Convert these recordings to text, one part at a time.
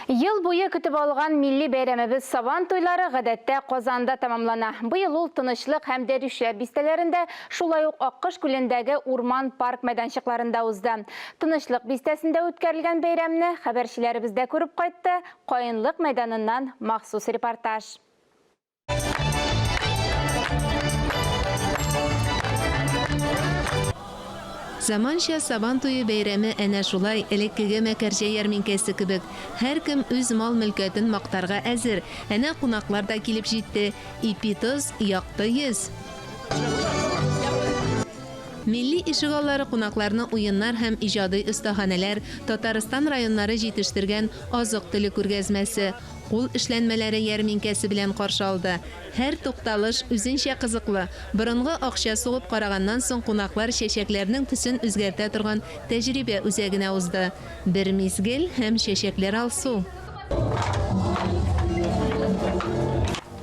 Ел буе көтеп алган милли бәйрәмебез Сабан туйлары гадәттә Казанда тәмамлана. Быел ул Тынычлык һәм Дәрвишләр бистәләрендә, шулай ук Аккош күлендәге урман-парк мәйданчыкларында узды. Тынычлык бистәсендә үткәрелгән бәйрәмне хәбәрчеләребез дә күреп кайтты, Каенлык мәйданыннан махсус репортаж. Заманча Сабан туе бәйрәме әнә шулай, элеккеге Мәкәрҗә ярминкәсе кебек. Һәркем үз мал-мөлкәтен мактарга әзер. Әнә кунаклар да килеп җитте. Ипи-тоз, якты йөз. Милли ишегаллары кунакларны уеннар һәм иҗади остаханәләр, Татарстан районнары җитештергән азык-төлек күргәзмәсе, кул эшләнмәләре ярминкәсе белән каршы алды. Һәр тукталыш үзенчә кызыклы. Борынга акча сугып караганнан соң кунаклар чәчәкләрнең төсен үзгәртә торган тәҗрибә үзәгенә узды. Бер мизгел һәм чәчәкләр алсу.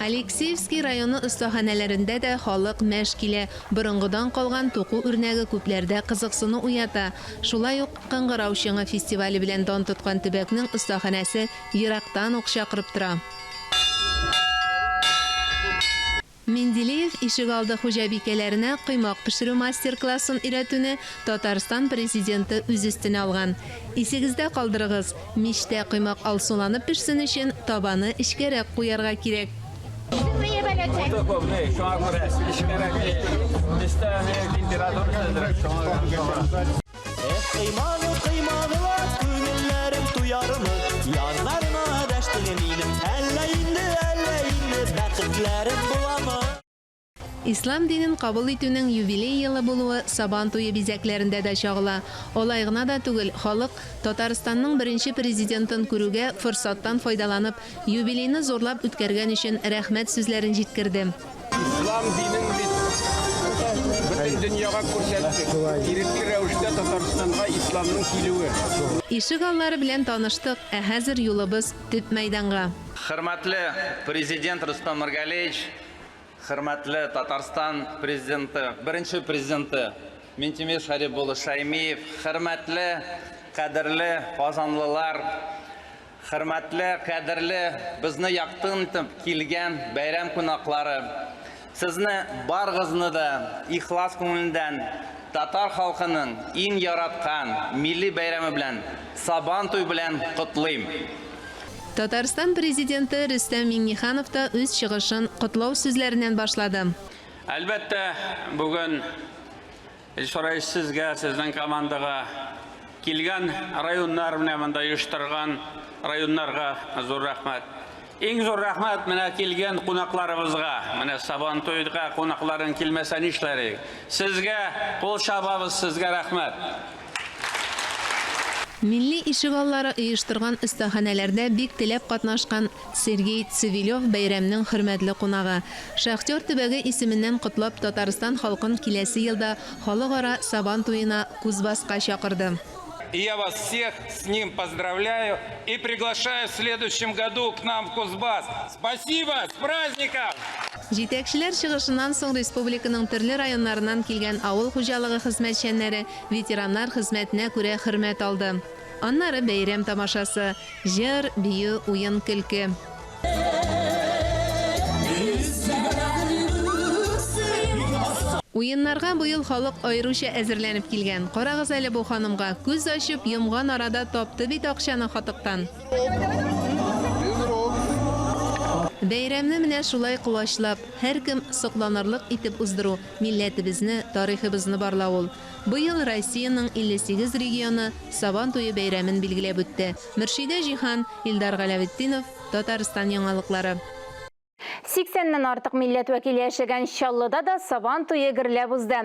Алексеевский районы остаханәләрендә дә халык мәш килә. Борынгыдан калган туку үрнәге күпләрдә кызыксыну уята. Шулай ук Кыңгырау чыңы фестивале белән дан тоткан төбәкнең остаханәсе ерактан ук чакырып тора. Менделеев ишегалды хуҗабикәләренә коймак пешерү мастер-классын өйрәтүне Татарстан Президенты үз өстенә алган. Исегездә калдырыгыз, мичтә коймак алсуланып пешсен өчен табаны эчкәрәк куярга кирәк. Эх, коймагы, коймагылар, күңелләрем туярмы? Ярларына дәштең мине, әллә инде, әллә инде бәхетләрем буламы? Ислам динен кабул итүнең юбилей елы булуы Сабан туе бизәкләрендә дә чагыла. Алай гына да түгел, халык, Татарстанның беренче Президентын күрүгә, форсаттан файдаланып, юбилейны зурлап үткәргән өчен рәхмәт сүзләрен җиткерде. Ислам динен бит бөтен дөньяга күрсәттек. Ирекле рәвештә Татарстанга исламның килүе. Ишек аллары белән таныштык, ә хәзер юлыбыз төп мәйданга. Хөрмәтле Президент Рөстәм Нургалиевич, хөрмәтле Татарстан Президенты, беренче Президенты Минтимер Шәрип улы Шәймиев, хөрмәтле, кадерле казанлылар, Хөрмәтле, кадерле, безне якын итеп килгән бәйрәм кунаклары! Сезне барыгызны да ихлас күңелдән татар халкының иң яраткан милли бәйрәме белән, Сабантуй белән котлыйм! Татарстан Президенты Рөстәм Миңнеханов та үз чыгышын котлау сүзләреннән башлады. Әлбәттә, бүген Илсур рәис, сезгә, сезнең командага, килгән районнар, менә монда оештырган районнарга зур рәхмәт. Иң зур рәхмәт менә килгән кунакларыбызга. Менә Сабантуйга кунакларың килмәсә нишләр идек? Сезгә кул чабабыз, сезгә рәхмәт. Милли ишегаллары оештырган остаханәләрдә бик теләп катнашкан Сергей Цивилев бәйрәмнең хөрмәтле кунагы. Шахтер төбәге исеменнән котлап Татарстан халкын киләсе елда Халыкара Сабан туена Кузбасска чакырды. И я вас всех с ним поздравляю и приглашаю в следующем году к нам в Кузбасс. Спасибо! С праздником! Җитәкчеләр чыгышыннан соң республиканың төрле районнарыннан килгән авыл хуҗалыгы хезмәтчәннәре, ветераннар хезмәтенә күрә хөрмәт алды. Аннары бәйрәм тамашасы. Җыр, бию, уен-көлке. Уеннарга быел халык аеруча әзерләнеп килгән. Карагыз әле бу ханымга, күз ачып йомган арада тапты бит акчаны хатыктан. Бәйрәмне менә шулай колачлап, һәркем сокланырлык итеп уздыру, милләтебезне, тарихыбызны барлау ул. Быел Россиянең 58 регионы Сабан туе бәйрәмен билгеләп үтте. Мөршидә Җиһан, Илдар Галәветдинов, Татарстан яңалыклары. Сиксәннән артык милләт вәкиле яшәгән Чаллыда да Сабан туе гөрләп узды.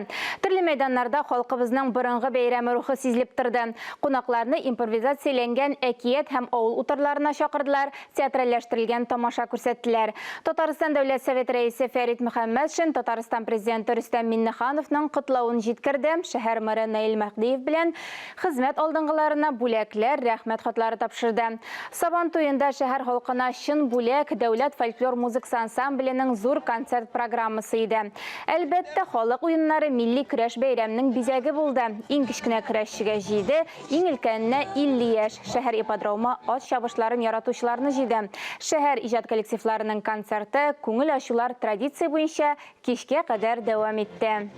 Төрле мәйданнарда халкыбызның борынгы бәйрәме рухы сизелеп торды. Кунакларны импровизацияләнгән әкият һәм авыл утарларына чакырдылар, театральләштерелгән тамаша күрсәттеләр. Татарстан Дәүләт Советы Рәисе Фәрит Мөхәммәтшин Татарстан Президенты Рөстәм Миңнехановның котлавын җиткерде, шәһәр мэры Наил Мәһдиев белән хезмәт алдынгыларына бүләкләр, рәхмәт хатлары тапшырды. Сабан туенда шәһәр халкына чын бүләк, дәүләт фольклор музыкасы ансамбле. ансамбленең зур концерт программасы иде. Әлбәттә, халык уеннары, милли көрәш бәйрәмнең бизәге булды. Иң кечкенә көрәшчегә җиде, иң өлкәненә 50 яшь. Шәһәр ипподромы ат чабышларын яратучыларны җыйды. Шәһәр иҗат коллективларының концерты, күңел ачулар традиция буенча кичкә кадәр дәвам итте.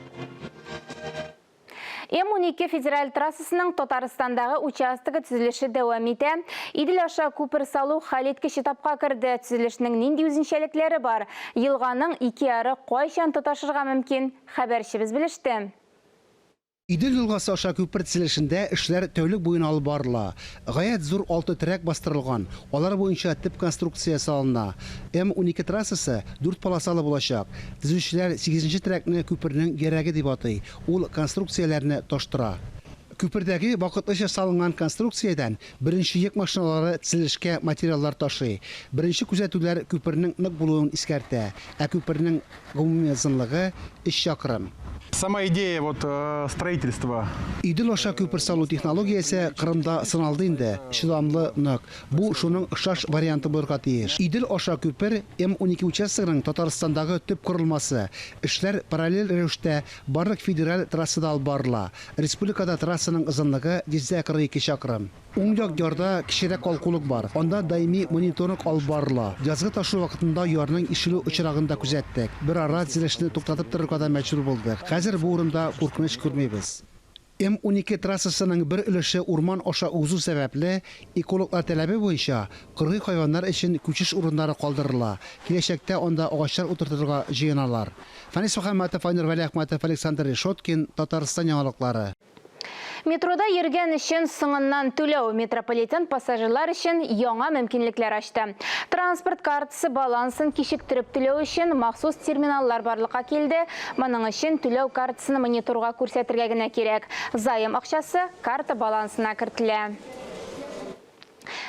М-12 федераль трассасының Татарстандагы участогы төзелеше дәвам итә. Идел аша күпер салу хәлиткеч этапка керде. Төзелешнең нинди үзенчәлекләре бар? Елганың ике яры кайчан тоташырга мөмкин? Хәбәрчебез белеште. Идел елгасы аша күпер төзелешендә эшләр тәүлек буена алып барыла. Гаять зур алты терәк бастырылган, алар буенча төп конструкция салына. М-12 трассасы дүрт полосалы булачак. Төзүчеләр сигезенче терәкне күпернең йөрәге дип атый, ул конструкцияләрне таштыра. Күпердәге вакытлыча салынган конструкциядән беренче йөк машиналары төзелешкә материаллар ташый. Беренче күзәтүләр күпернең нык булуын искәртә, ә күпернең гомуми озынлыгы, өч чакрым. Сама идея вот строительства. Идел аша күпер салу технологиясе Кырымда сыналды инде, чыдамлы, нык. Бу шуның охшаш варианты булырга тиеш. Идел аша күпер, М-12 участогының Татарстандагы төп корылмасы. Эшләр параллель рәвештә барлык федераль трассада алып барыла. Республикада трассаның озынлыгы 142 чакрым. Уң як ярда кечерәк калкулык бар, анда даими мониторинг алып барыла. Язгы ташу вакытында ярның ишелү очрагын да күзәттек. Берара төзелешне туктатып торырга да мәҗбүр булдык. Хәзер бу урында куркыныч күрмибез. М-12 трассасының бер өлеше урман аша узу сәбәпле, экологлар таләбе буенча, кыргый хайваннар өчен күчеш урыннары калдырыла. Киләчәктә анда агачлар утыртырга җыеналар. Фәнис Мөхәммәтов, Айнур Вәлиәхмәтов, Александр Решеткин, Татарстан яңалыклары. Метрода йөргән өчен соңыннан түләү метрополитен пассажирлар өчен яңа мөмкинлекләр ачты. Транспорт картасы балансын кичектереп түләү өчен махсус терминаллар барлыкка килде. Моның өчен түләү картасын мониторга күрсәтергә генә кирәк. Заем акчасы карта балансына кертелә.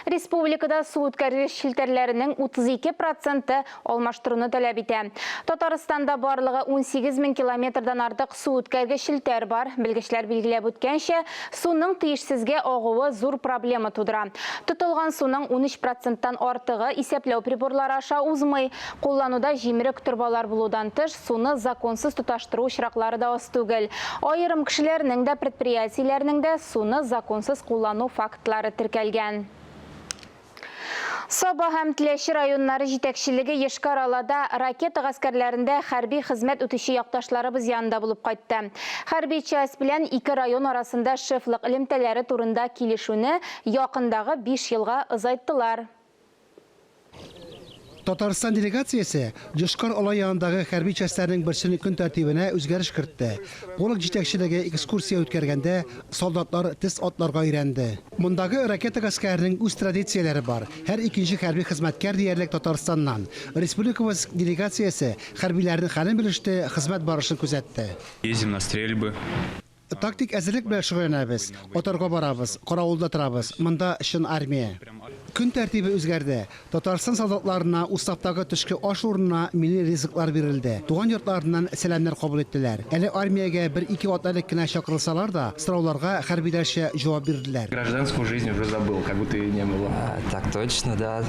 Республикада су үткәргеч челтәрләренең 32 проценты алмаштыруны таләп итә. Татарстанда барлыгы 18 мең километрдан артык су үткәргеч челтәр бар. Белгечләр билгеләп үткәнчә, суның тиешсезгә агуы зур проблема тудыра. Тотылган суның 13 проценттан артыгы исәпләү приборлары аша узмый. Куллануда җимерек торбалар булудан тыш, суны законсыз тоташтыру очраклары да аз түгел. Аерым кешеләрнең дә, предприятиеләрнең дә суны законсыз куллану фактлары теркәлгән. Саба һәм Теләче районнары җитәкчелеге Йошкар-Олада ракета гаскәрләрендә хәрби хезмәт үтүче якташларыбыз янында булып кайтты. Хәрби часть белән ике район арасында шефлык элемтәләре турында килешүне якындагы биш елга озайттылар. Татарстан делегациясе Йошкар-Ола янындагы хәрби частьләрнең берсенең көн тәртибенә үзгәреш кертте. Полк җитәкчелеге экскурсия үткәргәндә солдатлар тез атларга өйрәнде. Мондагы ракета гаскәренең үз традицияләре бар. Һәр икенче хәрби хезмәткәр диярлек Татарстаннан. Республикабыз делегациясе хәрбиләрнең хәлен белеште, хезмәт барышын күзәтте. Ездим на стрельбы. Тактик әзерлек белән шөгыльләнәбез. Атарга барабыз, каравылда торабыз. Монда чын армия. Көн тәртибе үзгәрде. Татарстан солдатларына уставтагы төшке аш урынына милли ризыклар бирелде. Туган йортларыннан сәламнәр кабул иттеләр. Әле армиягә бер-ике атна элек кенә чакырылсалар да, сорауларга хәрбиләрчә җавап бирделәр. Гражданскую жизнь уже забыл, как будто ее не было. Так точно, да.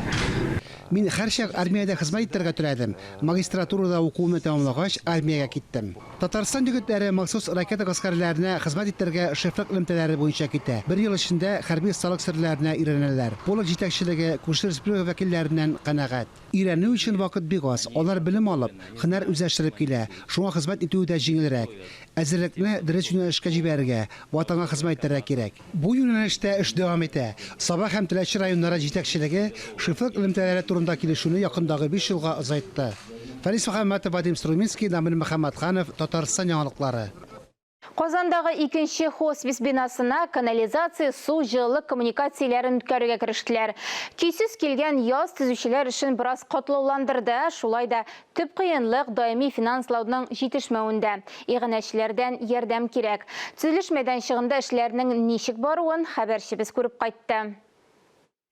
Мин һәрчак армиядә хезмәт итәргә теләдем. Магистратурада укуымны тәмамлагач, армиягә киттем. Татарстан егетләре махсус ракета гаскәрләренә хезмәт итәргә шефлык элемтәләре буенча китә. Бер ел эчендә хәрби осталык серләренә өйрәнәләр. Полк җитәкчелеге күрше республика вәкилләреннән канәгать. Өйрәнү өчен вакыт бик аз. Алар белем алып, һөнәр үзләштереп килә. Шуңа хезмәт итүе дә җиңелрәк. Әзерлекне дөрес юнәлешкә җибәрергә, Ватанга хезмәт итәргә кирәк. Бу юнәлештә эш дәвам итә. Саба һәм Теләче районнары җитәкчелеге шефлык элемтәләре турында килешүне якындагы биш елга озайтты. Фәнис Мөхәммәтов, Вадим Струминский, Дамир Мөхәммәтханов, Татарстан яңалыклары. Казандагы икенче хоспис бинасына канализация, су, җылылык коммуникацияләрен үткәрүгә керештеләр. Көйсез килгән яз төзүчеләр эшен бераз катлауландырды, шулай да Төп кыенлык, даими финанслауның җитешмәвендә. Иганәчеләрдән ярдәм кирәк. Төзелеш мәйданчыгында эшләрнең ничек баруын хәбәрчебез күреп кайтты.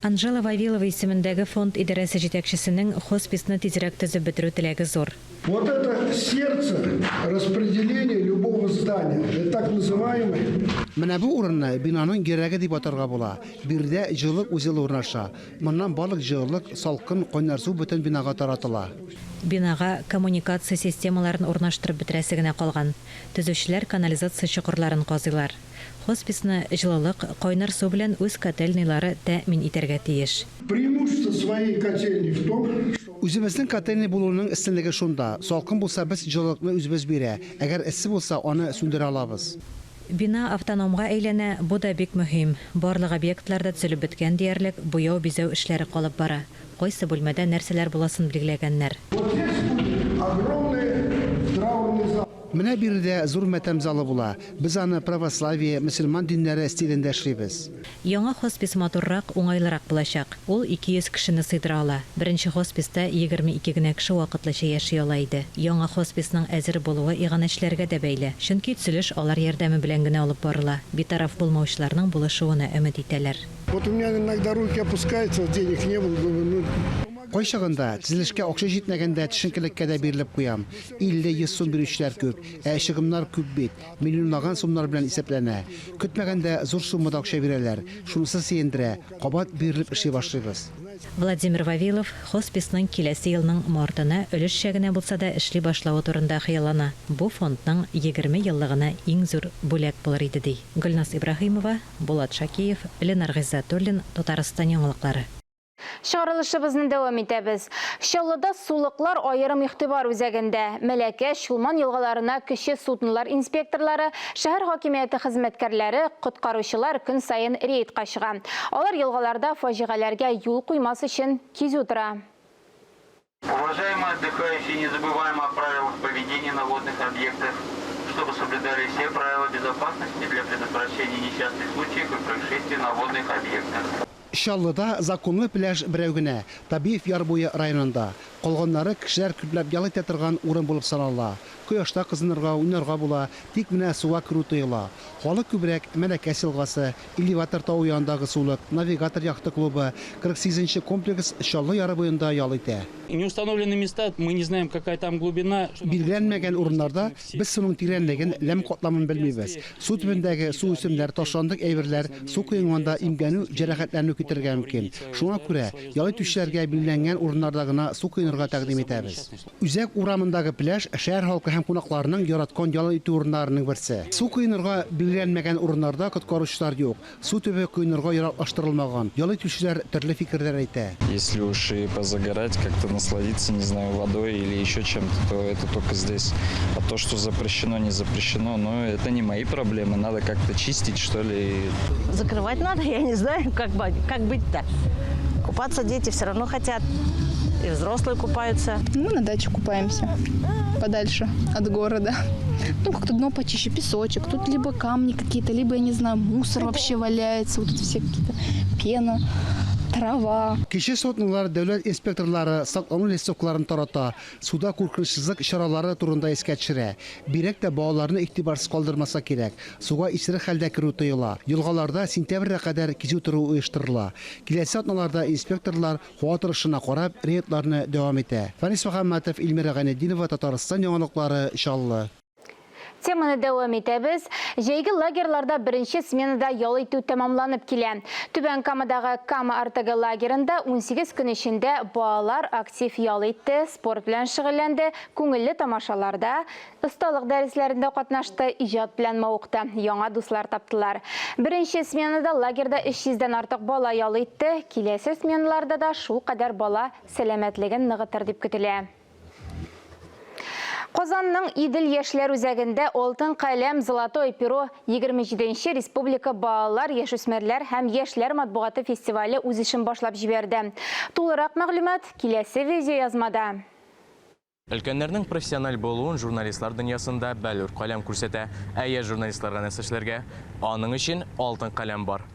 Анжела Вавилова исемендәге фонд идарәсе җитәкчесенең хосписны тизрәк төзеп бетерү теләге зур. Вот это сердце распределения любого. самого здания. Это так называемый. Менә бу урынны бинаның йөрәге дип атарга була. Биредә җылылык узелы урнаша. Моннан барлык җылылык, салкын, кайнар су бөтен бинага таратыла. Бинага коммуникация системаларын урнаштырып бетерәсе генә калган. Төзүчеләр канализация чокырларын казыйлар. Хосписны җылылык, кайнар су белән үз котельныйлары тәэмин итәргә тиеш. Преимущество своей котельни в том, что Үзебезнең котельный булуның өстенлеге шунда, салкын булса без җылылыкны үзебез бирә, әгәр эссе булса, аны сүндерә алабыз. Бина автономга әйләнә, бу да бик мөһим. Барлык объектлар да төзелеп беткән диярлек, буяу-бизәү эшләре калып бара. Кайсы бүлмәдә нәрсәләр буласын билгеләгәннәр. Вот здесь будет огромный траурный зал. Менә биредә зур матәм залы була. Без аны православие, мөселман диннәре стилендә эшлибез. Яңа хоспис матуррак, уңайлырак булачак. Ул 200 кешене сыйдыра ала. Беренче хосписта 22 генә кеше вакытлыча яши ала иде. Яңа хосписның әзер булуы иганәчеләргә дә бәйле. Чөнки төзелеш алар ярдәме белән генә алып барыла. Битараф булмаучыларның булышуына өмет итәләр. Вот у меня иногда руки опускаются, денег не было, думаю, ну... Кайчагында, төзелешкә акча җитмәгәндә, төшенкелеккә дә бирелеп куям. 50, 100 сум бирүчеләр күп. Ә чыгымнар күп бит. Миллионлаган сумнар белән исәпләнә. Көтмәгәндә зур суммада акча бирәләр. Шунысы сөендерә, кабат бирелеп эшли башлыйбыз. Владимир Вавилов хосписның киләсе елның мартына өлешчә генә булса да эшли башлавы турында хыяллана. Бу фондның 20 еллыгына иң зур бүләк булыр иде, ди. Гөлназ Ибраһимова, Булат Шакиев, Ленар Гыйззәтуллин, Татарстан яңалыклары. Чыгарылышыбызны дәвам итәбез. Чаллыда сулыклар аерым игътибар үзәгендә. Мәләкәс, Чулман елгаларына кече суднолар инспекторлары, шәһәр хакимияте хезмәткәрләре, коткаручылар көн саен рейдка чыга. Алар елгаларда фаҗигаләргә юл куймас өчен кизү тора. Уважаемые отдыхающие, не забываем о правилах поведения на водных объектах, чтобы соблюдали все правила безопасности для предотвращения несчастных случаев и происшествий на водных объектах. Чаллыда законлы пляж берәү генә, Табиев яр буе районында. Калганнары кешеләр күпләп ял итә торган урын булып санала. Кояшта кызынырга, уйнарга була, тик менә суга керү тыела. Халык күбрәк Мәләкәс елгасы, Элеватор тавы янындагы сулык, Навигатор яхта клубы, 48 нче комплекс Чаллы яры буенда ял итә. Не установлены места, мы не знаем, какая там глубина. Билгеләнмәгән урыннарда без суның тирәнлеген, ләм катламын белмибез. Су төбендәге суүсемнәр, ташландык әйберләр су коенганда имгәнү, җәрәхәтләнү китерергә мөмкин. Шуңа күрә ял итүчеләргә билгеләнгән урыннарда гына су коенырга тәкъдим итәбез. Үзәк урамындагы пляж шәһәр халкы һәм кунакларының яраткан ял итү урыннарының берсе. Су коенырга билгеләнмәгән урыннарда коткаручылар юк. Су төбе коенырга яраклаштырылмаган. Ял итүчеләр төрле фикерләр әйтә. Если уж и позагорать, как-то насладиться, не знаю, водой или еще чем-то, то это только здесь. А то, что запрещено, не запрещено, но это не мои проблемы. Надо как-то чистить, что ли. Закрывать надо, я не знаю, как, как быть-то. Купаться дети все равно хотят. И взрослые купаются. Мы на даче купаемся, подальше от города. Ну, как-то дно почище, песочек. Тут либо камни какие-то, либо, я не знаю, мусор вообще валяется. Вот тут все какие-то пена, трава. Кече суднолар дәүләт инспекторлары саклану листовкаларын тарата, суда куркынычсызлык чаралары турында искә төшерә. Бигрәк тә балаларны игътибарсыз калдырмаска кирәк. Суга исерек хәлдә керү тыела. Елгаларда сентябрьгә кадәр кизү тору оештырыла. Киләсе атналарда инспекторлар һава торышына карап рейдларны дәвам итә. Фәнис Мөхәммәтов, Илмира Гайнетдинова, Татарстан яңалыклары, Чаллы. Теманы дәвам итәбез. Җәйге лагерьларда беренче сменада ял итү тәмамланып килә. Түбән Камадагы Кама РТГ лагерында 18 көн эчендә балалар актив ял итте, спорт белән шөгыльләнде, күңелле тамашаларда, осталык дәресләрендә катнашты, иҗат белән мавыкты, яңа дуслар таптылар. Беренче сменада лагерьда 300 дән артык бала ял итте. Киләсе сменаларда да шулкадәр бала сәламәтлеген ныгытыр дип көтелә. Казанның Идел яшьләр үзәгендә Алтын каләм Золотое перо 27 нче республика балалар, яшүсмерләр һәм яшьләр матбугаты фестивале үз эшен башлап җибәрде. Тулырак мәгълүмат киләсе видеоязмада. Өлкәннәрнең профессиональ булуын журналистлар дөньясында бәллүр каләм күрсәтә. Ә яшь журналистларга нәрсә эшләргә? Аның өчен алтын каләм бар.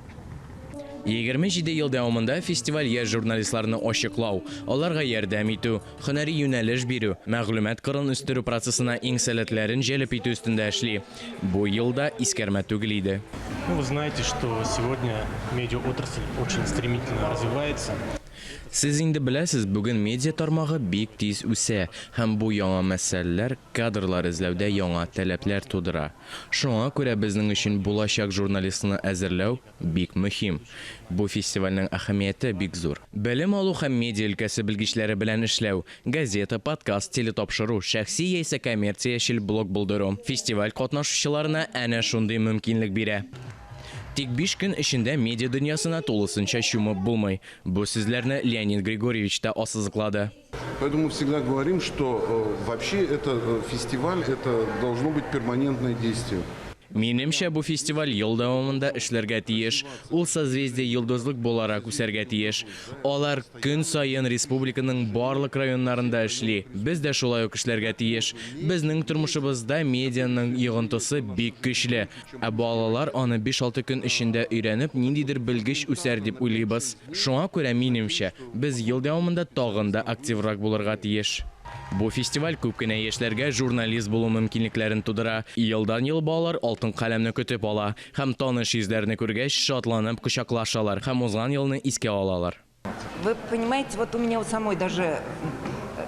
27 ел дәвамында фестиваль яшь журналистларны ачыклау, аларга ярдәм итү, һөнәри юнәлеш бирү, мәгълүмат кырын үстерү процессына иң сәләтләрен җәлеп итү өстендә эшли. Бу ел да искәрмә түгел иде. Ну, вы знаете, что сегодня медиаотрасль очень стремительно развивается. Сез инде беләсез, бүген медиа тармагы бик тиз үсә һәм бу яңа мәсьәләләр, кадрлар эзләүдә яңа таләпләр тудыра. Шуңа күрә безнең өчен булачак журналистны әзерләү бик мөһим. Бу фестивальнең әһәмияте бик зур. Белем алу һәм медиа өлкәсе белгечләре белән эшләү, газета, подкаст, телетапшыру, шәхси яисә коммерциячел блог булдыру, фестиваль катнашучыларына әнә шундый мөмкинлек бирә. Тик биш көн эчендә медиа дөньясына тулысынча чумып булмый. Бу сүзләрне Леонид Григорьевич та ассызыклады. Поэтому мы всегда говорим, что э, вообще это э, фестиваль, это должно быть перманентное действие. Минемчә, бу фестиваль ел дәвамында эшләргә тиеш. Ул Созвездие-Йолдызлык буларак үсәргә тиеш. Алар көн саен республиканың барлык районнарында эшли. Без дә шулай ук эшләргә тиеш. Безнең тормышыбызда медианың йогынтысы бик көчле. Ә балалар аны биш-алты көн эчендә өйрәнеп, ниндидер белгеч үсәр дип уйлыйбыз. Шуңа күрә, минемчә, без ел дәвамында тагын да активрак булырга тиеш. Бу фестиваль күп кенә яшьләргә журналист булу мөмкинлекләрен тудыра. Елдан-ел балалар Алтын каләмне көтеп ала һәм таныш йөзләрне күргәч, шатланып кочаклашалар һәм узган елны искә алалар. Вы понимаете, вот у меня у самой даже,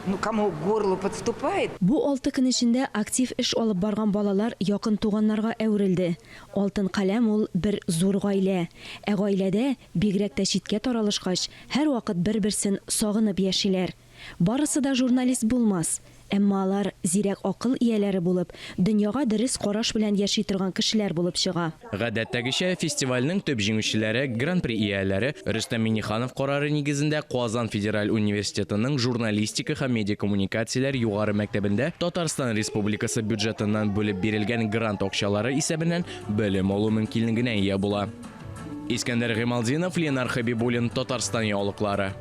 ну, комок к горлу подступает. Бу алты көн эчендә актив эш алып барган балалар якын туганнарга әверелде. Алтын каләм ул бер зур гаилә. Ә гаиләдә, бигрәк тә читкә таралышкач, һәрвакыт бер-берсен сагынып яшиләр. Барысы да журналист булмас, әмма алар зирәк акыл ияләре булып, дөньяга дөрес караш белән яши торган кешеләр булып чыга. Гадәттәгечә, фестивальнең төп җиңүчеләре, Гран-при ияләре Рөстәм Миңнеханов карары нигезендә Казан федераль университетының журналистика һәм медиакоммуникацияләр югары мәктәбендә Татарстан Республикасы бюджетыннан бүлеп бирелгән грант акчалары исәбеннән белем алу мөмкинлегенә ия була. Искәндәр Гыймалтдинов, Ленар Хәбибуллин, Татарстан яңалыклары.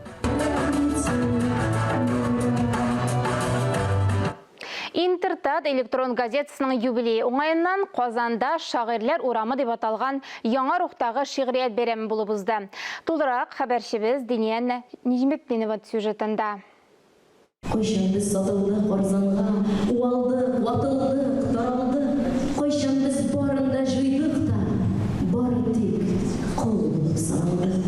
Интертат электрон газетасының юбилее уңаеннан Казанда Шагыйрьләр урамы дип аталган яңа рухтагы шигърият бәйрәме булып узды. Тулырак хәбәрчебез Диния Нәҗметдинова сюжетында. Кайчан без сатылдык арзанга, Уалдык, ватылдык, таралдык, Кайчан без барын да җуйдык та, Бары тик кол булып саналдык.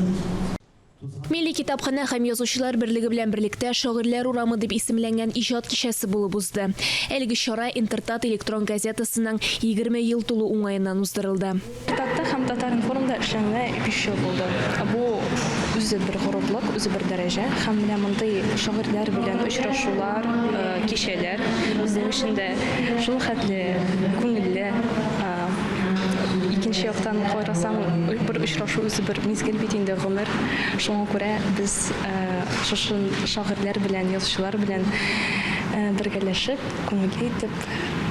Милли китапханә һәм Язучылар берлеге белән берлектә Шагыйрьләр урамы дип исемләнгән иҗат кичәсе булып узды. Әлеге чара Интертат электрон газетасының 20 ел тулу уңаеннан уздырылды. Интертатта һәм Татар-информда эшләгәнемә биш ел булды. Бу үзе бер горурлык, үзе бер дәрәҗә. Һәм менә мондый шагыйрьләр белән очрашулар, кичәләр безнең өчен дә шул хәтле күңелле. Икенче яктан карасаң, бер очрашу үзе бер мизгел бит инде гомер. Шуңа күрә без шушы шагыйрьләр белән, язучылар белән бергәләшеп, күңелле итеп,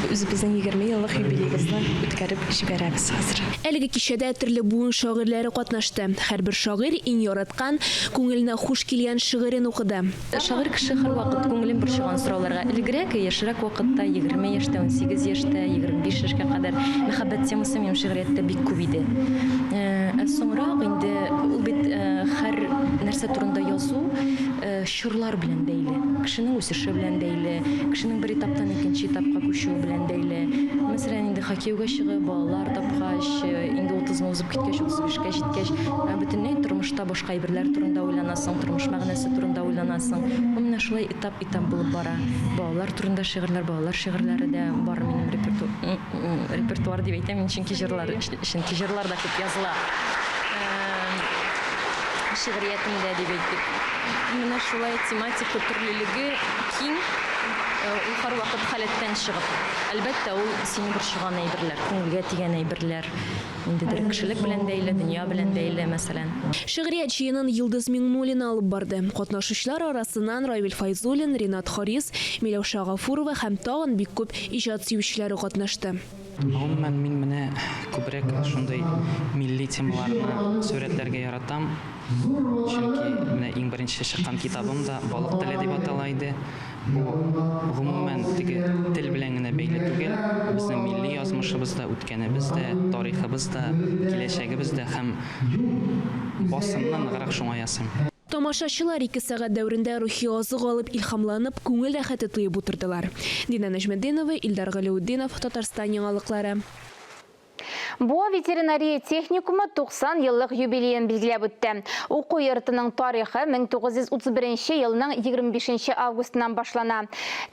үзебезнең 20 еллык юбилеебызны үткәреп җибәрәбез хәзер. Әлеге кичәдә төрле буын шагыйрьләре катнашты. Һәрбер шагыйрь иң яраткан, күңеленә хуш килгән шигырен укыды. Шагыйрь кеше һәрвакыт күңелен борчыган сорауларга элегрәк, яшьрәк вакытта, 20 яшьтә, 18 яшьтә, 25 яшькә кадәр мәхәббәт темасы минем шигърияттә бик күп иде. Ә соңрак инде ул бит һәр нәрсә турында язу чорлар белән бәйле, кешенең үсеше белән бәйле, кешенең бер этаптан икенче этапка күчүе белән бәйле. Мәсәлән, инде хоккейга чыгып, балалар тапкач, инде утызны узып киткәч, 35кә җиткәч, бөтенләй тормышта башка әйберләр турында уйланасың, тормыш мәгънәсе турында уйланасың. Бу менә шулай этап-этап булып бара. Балалар турында шигырьләр, балалар шигырьләре дә бар минем репертуар дип әйтәм мин, чөнки җырлар, чөнки җырлар да күп языла. Шигъриятемдә дип әйтик. Менә шулай тематика төрлелеге киң, ул һәрвакыт халәттән чыгып. Әлбәттә, ул сине борчыган әйберләр, күңелгә тигән әйберләр. Ниндидер кешелек белән бәйле, дөнья белән бәйле, мәсәлән. Шигърият җыенын Йолдыз Миңнуллина алып барды. Катнашучылар арасыннан Равил Фәйзуллин, Ринат Харис, Миләүшә Гафурова һәм тагын бик күп иҗат сөючеләре катнашты. Гомумән, мин менә күбрәк шундый милли темаларны сурәтләргә яратам. Чөнки менә иң беренче чыккан китабым да Балык теле дип атала иде. Бу, гомумән, теге тел белән генә бәйле түгел, безнең милли язмышыбыз да, үткәнебез дә, тарихыбыз да, киләчәгебез дә һәм басымны ныграк шуңа ясыйм. Тамашачылар ике сәгать дәверендә рухи азык алып, илһамланып, күңел рәхәте тоеп утырдылар. Динә Нәҗметдинова, Илдар Галәүтдинов, Татарстан яңалыклары. Буа ветеринария техникумы 90 еллык юбилеен билгеләп үтте. Уку йортының тарихы 1931 елның 25 августыннан башлана.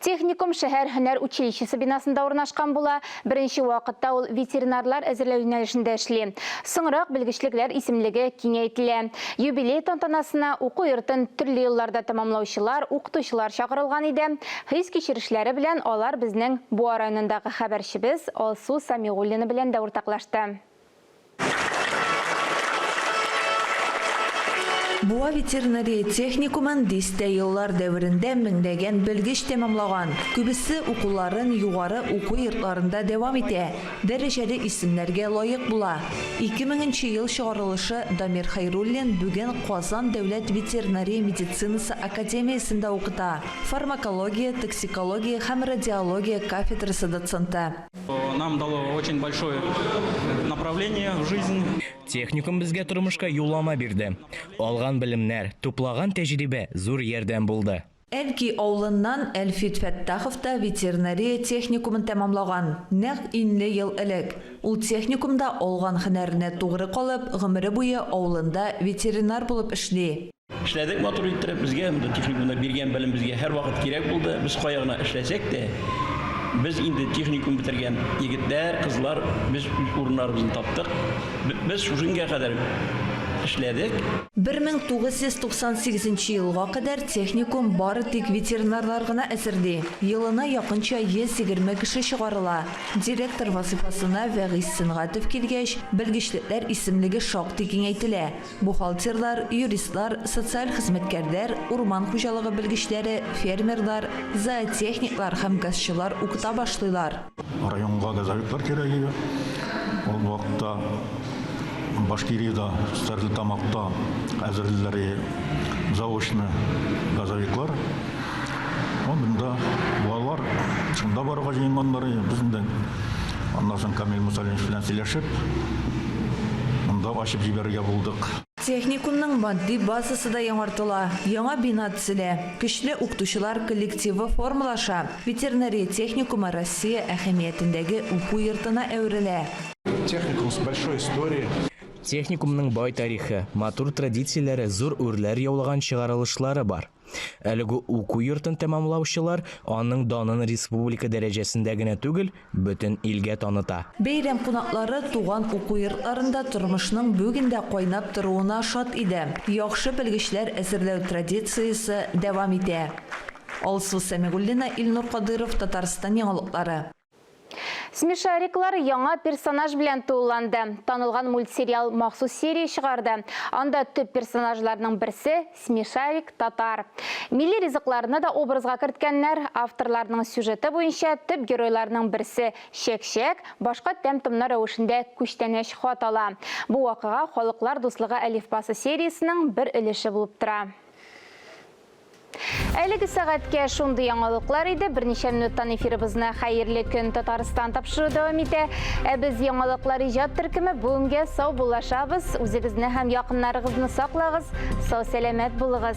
Техникум шәһәр һөнәр училищесы бинасында урнашкан була. Беренче вакытта ул ветеринарлар әзерләү юнәлешендә эшли. Соңрак белгечлекләр исемлеге киңәйтелә. Юбилей тантанасына уку йортын төрле елларда тәмамлаучылар, укытучылар чакырылган иде. Хис-кичерешләре белән алар безнең Буа районындагы хәбәрчебез Алсу Самигуллина белән дә уртаклашты. Буа ветеринария техникумын дистә еллар дәверендә меңләгән белгеч тәмамлаган. Күбесе укуларын югары уку йортларында дәвам итә, дәрәҗәле исемнәргә лаек була. 2000 нче ел чыгарылышы Дамир Хәйруллин бүген Казан дәүләт ветеринария медицинасы академиясендә укыта. Фармакология, токсикология һәм радиология кафедрасы доценты. Нам дало очень большое направление в жизнь. Техникум безгә тормышка юллама бирде. Алган белемнәр, туплаган тәҗрибә зур ярдәм булды. Әлки авылыннан Әлфит Фәттахов та ветеринария техникумын тәмамлаган. Нәкъ 50 ел элек. Ул техникумда алган һөнәренә тугры калып, гомере буе авылында ветеринар булып эшли. Эшләдек матур иттереп, безгә монда техникумда биргән белем безгә һәрвакыт кирәк булды. Без кая гына эшләсәк тә, без инде техникум бетергән егетләр, кызлар, без үз урыннарыбызны таптык. Без шушынгә кадәр эшләдек. 1998 нче елга кадәр техникум бары тик ветеринарлар гына әзерли. Елына якынча 120 кеше чыгарыла. Директор вазыйфасына Вәгыйзь Сөнгатов килгәч, белгечлекләр исемлеге шактый киңәйтелә. Бухгалтерлар, юристлар, социаль хезмәткәрләр, урман хуҗалыгы белгечләре, фермерлар, зоотехниклар һәм газчылар укыта башлыйлар. Районга газовиклар кирәк иде. Ул вакытта Башкириядә, Стәрлетамакта әзерлиләр иде заочно газовиклар. Монда балалар шунда барырга җыенганнар иде. Без инде аннан соң Камил Мусалинович белән сөйләшеп, монда ачып җибәрергә булдык. Техникумның матди базасы да яңартыла, яңа бина төзелә, көчле укытучылар коллективы формалаша, ветеринария техникумы Россия әһәмиятендәге уку йортына әверелә. Техникум с большой историей. Техникумның бай тарихы, матур традицияләре, зур үрләр яулаган чыгарылышлары бар. Әлеге уку йортын тәмамлаучылар аның данын республика дәрәҗәсендә генә түгел, бөтен илгә таныта. Бәйрәм кунаклары туган уку йортларында тормышның бүген дә кайнап торуына шат иде. Яхшы белгечләр әзерләү традициясе дәвам итә. Алсу Сәмигуллина, Илнур Кадыйров, Татарстан яңалыклары. Смешариклар яңа персонаж белән тулыланды. Танылган мультсериал махсус серия чыгарды. Анда төп персонажларның берсе Смешарик татар. Милли ризыкларны да образга керткәннәр. Авторларның сюжеты буенча төп геройларның берсе чәк-чәк, башка тәм-томнар рәвешендә күчтәнәч хат ала. Бу вакыйга Халыклар дуслыгы әлифбасы сериясенең бер өлеше булып тора. Әлеге сәгатькә шундый яңалыклар иде. Берничә минуттан эфирыбызны Хәерле көн Татарстан тапшыру дәвам итә. Ә без яңалыклар иҗат төркеме бүгенгә сау булашабыз. Үзегезне һәм якыннарыгызны саклагыз. Сау сәламәт булыгыз.